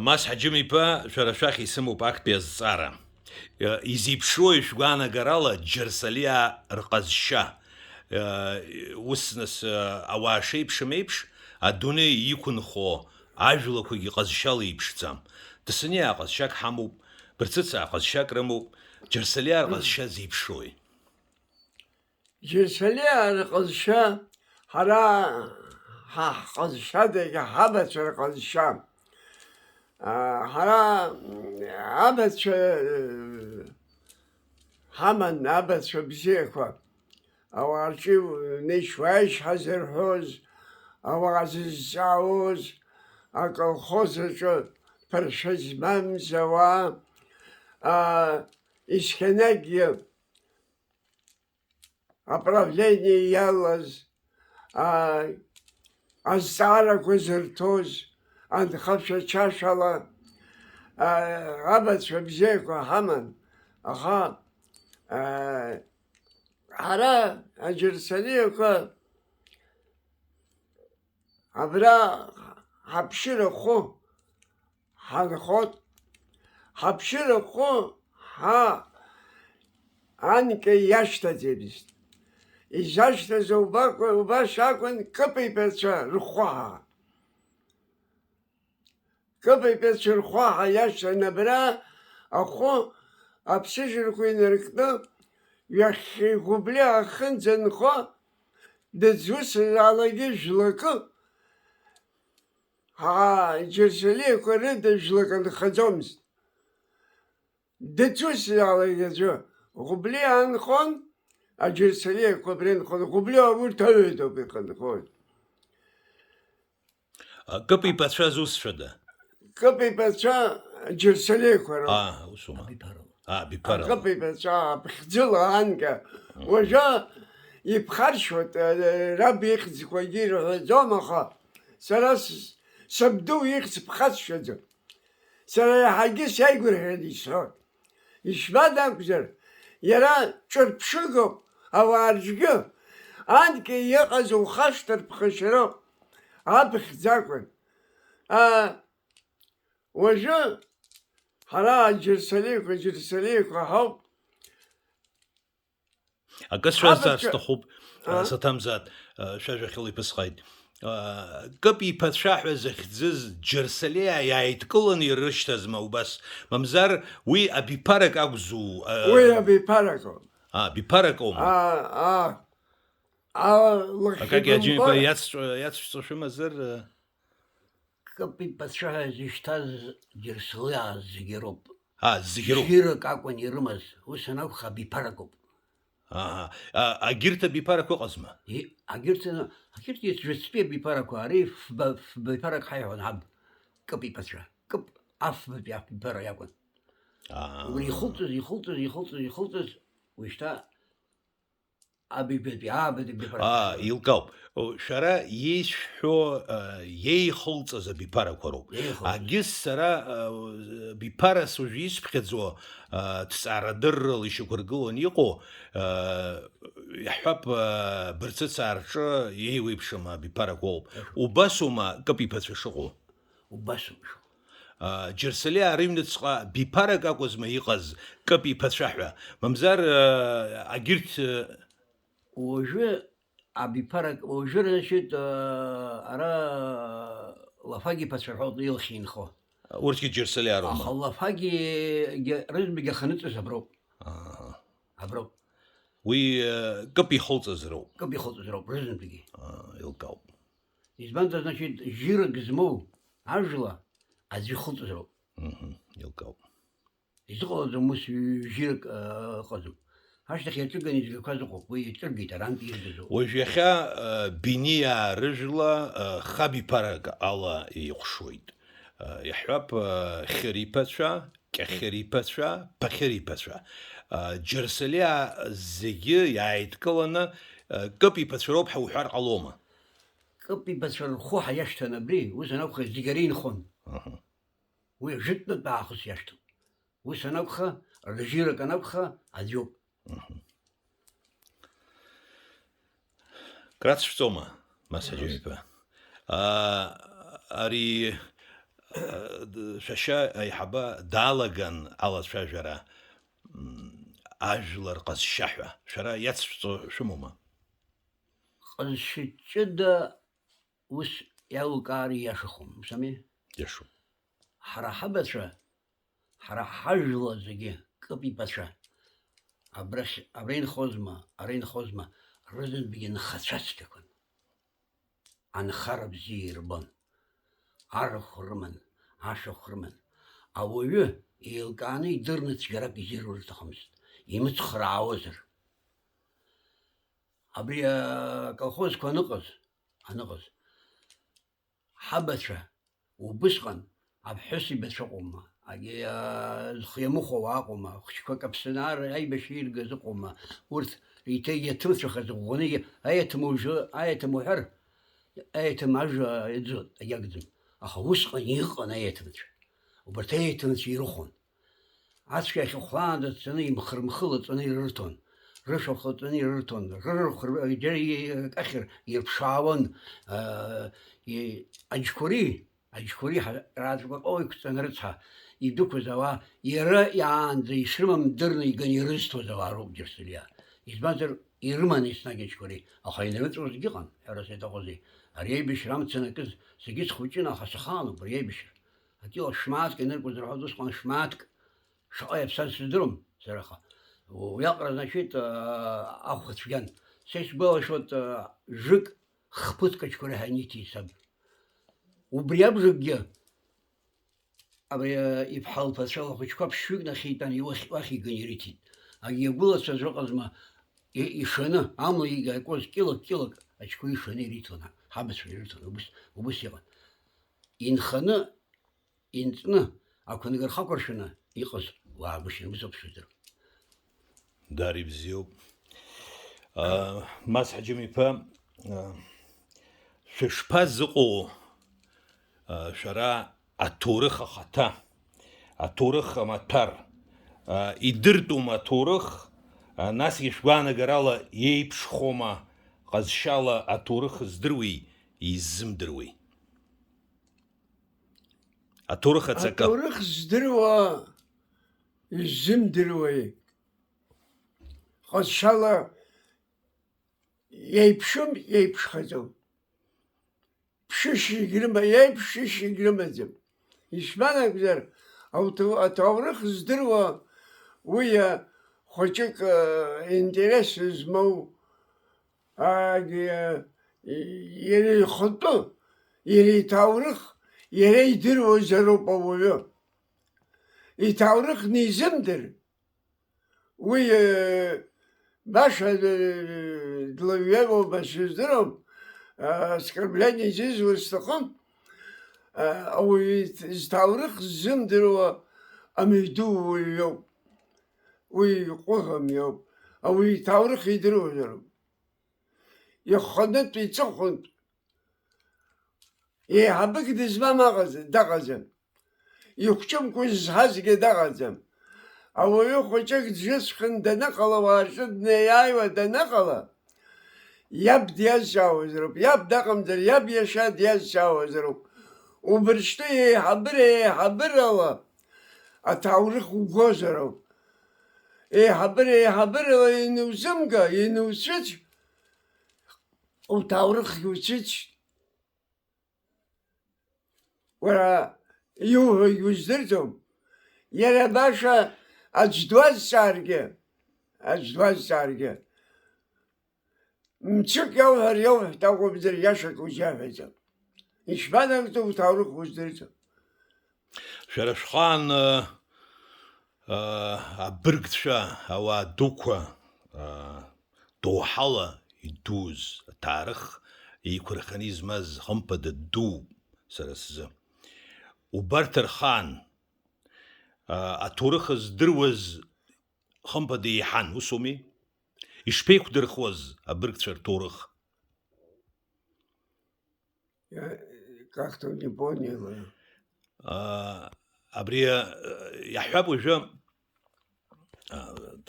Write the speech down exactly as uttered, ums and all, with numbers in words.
Мас Ҳаџьым-иԥа, шәара шәахь исымоуп актәи азҵаара. Изеиԥшроуи шәгәаанагарала Џьарсалиаа рҟазшьа? Ус нас, ауаа шеиԥшым еиԥш, адунеи иқәынхо ажәлақәагьы ҟазшьала иԥшӡам. Дасаниаа ҟазшьак ҳамоуп, Бырцыцаа ҟазшьак рымоуп, Џьарсалиаа рҟазшьа зеиԥшроуи? Џьарсалиаа рҟазшьа, ҳара ҳа ҳҟазшьадагьы ҳабацәа рҟазшьа. А, ҳара, м, абацәа, э, ҳаман, абацәа бзиақәа. Ауаа рҿы неишь-уааишь ҳазырҳәоз, ауаа зызҵаауаз, аколхоз аҿы ԥаршәа змамыз ауаа, а, есқьынагьгьы аправление иалаз, а, азҵаарақәа зырҭоз, анхацәа чашала, а, абацәа бзиақәа ҳаман, аха, а, ҳара аџьырсалиақәа абра ҳаԥшьыра хәы ҳанхот, ҳаԥшьыра хәы ҳа анкьа иашьҭаӡамызт. Изашьҭаз убакәын, убас акәын Кыпеибацәа рхәы ҳа. Кыпеибацәа рхәы ҳа иашьҭан абра ахәы аԥсыжрақәа инаркны, ҩахьхьи Гәыблиа ахынӡа нхо, дызусҭазаалакгьы жәлакы, ҳа, џьырсалиақәа рыда жәлак нхаӡомызт. Дызусҭазаалакгьы аӡәы Гәыблиа нхон, аџьырсалиақәа абри нхон, Гәыблиа урҭ аҩадоуп ихынхоит. Кыпи-ԥацәа зусҭцәада? Кыпи-ԥацәа џьырсалиақәа роуп. Аа, усума. Абиԥарала. Аа, абиԥарала. Кыпи-ԥацәа аԥхӡыла анкьа. Мгм. Уажәы иԥхаршьуеит, э, раб ихьӡқәагьы ирҳәаӡом, аха сара с-, сабду ихьӡ ԥхасшьаӡом. Сара иаҳагьы сеигәырӷьаны исҳәоит. Ишбан акәзар, иара ҿырԥшыгоуп, ауаа рҿгьы анкьа иҟаз ухашҭыр ԥхашьароуп, аԥхӡ акәын. А, уажәы ҳара аџьырсалиқәа, џьырсалиқәа ҳауп. Акы сҳәазар Абацәа- сҭахуп, А? Саҭамзааит, шәажәа хьыла иԥысҟааит. Кыпи-ԥацәа ҳәа захьӡыз Џьырсалиаа иааидкыланы ирышьҭазма убас? Мамзар уи абиԥарак акәзу? Уи абиԥарак ауп. А, абиԥарак аума? А, а. А, лыхьӡ Акагьы аџьымба бымбар- иацҵәо-, иацәҵәо шәымазар? Кыпи-ԥацәа ҳәа зышьҭаз Џьырсалиаа зегьы роуп. А, зегьы роуп. Жьырак акәын ирымаз, ус анакәха абиԥарак ауп. Аҳа. А, агьырҭ абиԥарақәа ыҟазма? И, агьырҭ, агьырҭ иаҵәыцтәи абиԥарақәа, ари фба, фбиԥарак ҳаиҳәон ҳаб, Кыпи-ԥацәа. Кып, афбатәи абиԥара иакәын. Аа. Убри ихылҵыз, ихылҵыз, ихылҵыз, ихылҵыз, уажәшьҭа абиԥатәи, аабатәи абиԥарақәа Аа, ҳаиҳәон. Илкаауп. О, шәара иеишәҳәо, а, иеихылҵаз абиԥарақәа роуп. Иеихылҵаз. Агьыс сара, а, биԥарас уажә исԥхьаӡо, а, ҭҵаарадыррала ишьақәыргыланы иҟоу, а, иаҳҳәап, а, Бырцыцаа рҿы еиуеиԥшым абиԥарақәа ыҟоуп. Иашоуп. Убасоума Кыпи-ԥацәа шыҟоу? Убасоуп ишыҟоу. А, Џьырсалиаа рыҩныҵҟа биԥарак акәызма иҟаз Кыпи-ԥацәа ҳәа? Мамзар, а, агьырҭ, а, Уажәы абиԥарак, уажәы, значит, а, ара Лафагьы-ԥацәа рҳәоит илахь инхо. Урҭгьы Џьырсалиаа роума? Аха Лафагьы-, гьы-, рызбагьы аханыҵыз аброуп. Аҳа. Аброуп. Уи, э, Кыпи ихылҵыз роуп. Кыпи ихылҵыз роуп, рызынтәгьы. Аа, еилкаауп. Избанзар, значит, жьырак змоу ажәла аӡәы ихылҵыз роуп. Мгм, еилкаауп. Изыҟалаӡом ус ҩ-, жьырак, э, ыҟаӡам. Ашьҭахь иаҿыганы изгақәаз ыҟоуп, уи иҿыргеит, арантә иргазоуп. Уажә иахьа, э, Биниаа рыжәла, э, хабиԥарак ала иҟәшуеит. Э, иаҳҳәап, э, Хьыриԥацәа, Кьахьыриԥацәа, Ԥахьыриԥацәа. Э, Џьырсалиаа зегьы иааидкыланы, э, Кыпиԥацәа роуп ҳәа уҳәар ҟалома? Кыпиԥацәа рхәы ҳаиашьҭан абри, ус анакәха, зегь ара инхон. Аҳа. Уи жәытәнатә аахыс иашьҭоуп. Ус анакәха, ржьырак анакәха, аӡәоуп. Мгм. Крацәҵома, Мас Ҳаџьымиԥа? Аа, ари, Шәашьа аиҳаба даалаган алацәажәара, м, ажәлар ҟазшьа ҳәа. Шәара иацшәҵо шәымоума? Ҟазшьа ҷыда ус иалукаар ииашахом, ус ами? Иашоуп. Ҳара ҳабацәа, ҳара ҳажәла зегьы, кыпипацәа, абрахь, абра инхозма, ара инхозма, рызынтәгьы нхацәа цқьақәан. Анхара бзиа ирбон. Арахә рыман, ашәахә рыман. Ауаҩы еилкааны идырны цәгьарак изирур рҭахымызт, имыцхраауазар. Абри аколхозқәа аныҟаз, аныҟаз, ҳабацәа убысҟан аԥҳәыс ибацәа ыҟоума, агьи, а, зхы иамыхәо ауаа ыҟоума, хәыҷқәак Аԥсынра аибашьра иргаз ыҟоума, урҭ еиҭа иаҭымцәахаз ӷәӷәаны, аиаҭым уажәы, аиаҭым уҳәар, аиаҭым ажәа иаӡәӡәон, агьагӡам. Аха усҟан иҟан аиаҭымцәа. Убарҭ аиаҭымцәа ирыхон. Ацәгьа ахьыхәлаанӡа дцаны имхырмхы лаҵаны ирырҭон, рышәахә лаҵаны ирырҭон, рырахә р-, џьара и-, акахьыр ирԥшаауан, аа, и-, аџьқәари, аџьқәари ҳа-, раҵәақәа ҟоу иқәҵаны рыцҳа, идәықәыз ауаа, иара иаанӡа ишрымам дырны иганы ирызҭоз ауаа роуп Џьарсылиа. Избанзар, ирыман еснагь аџьқәари, аха инрыҵҟьозгьы ыҟан, ҳәарас иаҭахузеи. Ари аибашьра амца анакыз, саргьы схәыҷын, аха сахаануп ари аибашьра. Акила шә-мааҭк иныркуазар ҳәа усҟан шә-мааҭк шаҟа иаԥсаз сыздырам сара, аха уиаҟара, значит, ахәа цәгьан. Са исгәалашәоит, жәык хԥыцк аџьқәа реиҳа иниҭеит саб. Убри абжакгьы абри иԥҳа лԥацәа лхәыҷқәа ԥшьҩык нахьитәан, иуахь, уахь иган ириҭеит. Агьи агәылацәа аӡә ыҟазма, и-, ишаны, амла ига-, иакуаз кьылак-кьылак аџьқәа ишаны ириҭон, ҳабацәа ирырҭон, убыс, убыс иҟан. Инханы инҵны, ақәанага рхақәыршәаны иҟаз уаагәышьан, ус ауп шәыздыр. Даара ибзиоуп. А, Мас Ҳаџьым-иԥа, а, шәышԥазыҟоу, а, шәара аҭоурых ахаҭа, аҭоурых амаҭәар, а, идыртәума аҭоурых, а, насгьы шәгәаанагарала иеиԥшхома ҟазшьала аҭоурых здыруеи иззымдыруеи? Аҭоурых аҵакы. Аҭоурых здыруа, иззымдыруеи? Ҟазшьала иеиԥшым, иеиԥшхаӡом. Ԥшышьагь рыма-, иеиԥшышьагь рымаӡам. Ишԥанакәзар, ауҭ-, аҭоурых здыруа уи, а, хәыҷык, а, интерес змоу, а, иара ихатәы, иара иҭоурых, иара идыруазароуп ауаҩы. Иҭоурых низымдыр, уи, э, баша, э, длаҩеиуоума сыздырам, э, оскорбление изызур сҭахым, э, ауаҩы изҭ-, зҭоурых ззымдыруа амҩаду уаҩ иоуп. Уи ҟәыӷам иоуп. Ауаҩы иҭоурых идыруазароуп. Иханытә, иҵыхәантә, еиҳабык дызмам аҟаз-, дыҟаӡам. Ихәҷымкәа изҳазгьы дыҟаӡам. Ауаҩы хәыҷык дџьыцәхын даныҟала, уаҵәы днеиааиуа даныҟала, иаб диазҵаауазароуп, иаб дыҟамзар, иаб иашьа диазҵаауазароуп. Убырстәы еиҳабыра еиҳабырала аҭоурых угозароуп. Еиҳабыра еиҳабырала ианузымга, иануцәыӡ, уҭоурыхгьы уцәыӡ. Уара иуҳәогь уздырӡом. Иара баша аӡә дуазҵааргьы, аӡә дуазҵааргьы, мцык иауҳәар иауҳәт акәымзар, иашак узиаҳәаӡом. Ишԥанагӡо уҭоурых уздырӡом. Шәара шәхаан, а, а, абыргцәа, ауаа дуқәа, а, доуҳала идуз, аҭаарых еиқәырханы измаз, хымԥада, дууп сара сзы. Убарҭ рхаан, а, аҭоурых здыруаз, хымԥада, еиҳан, усоуми? Ишԥеиқәдырхуаз абыргцәа рҭоурых? Я как-то не понял. А, абри, а, иаҳҳәап уажәы, а,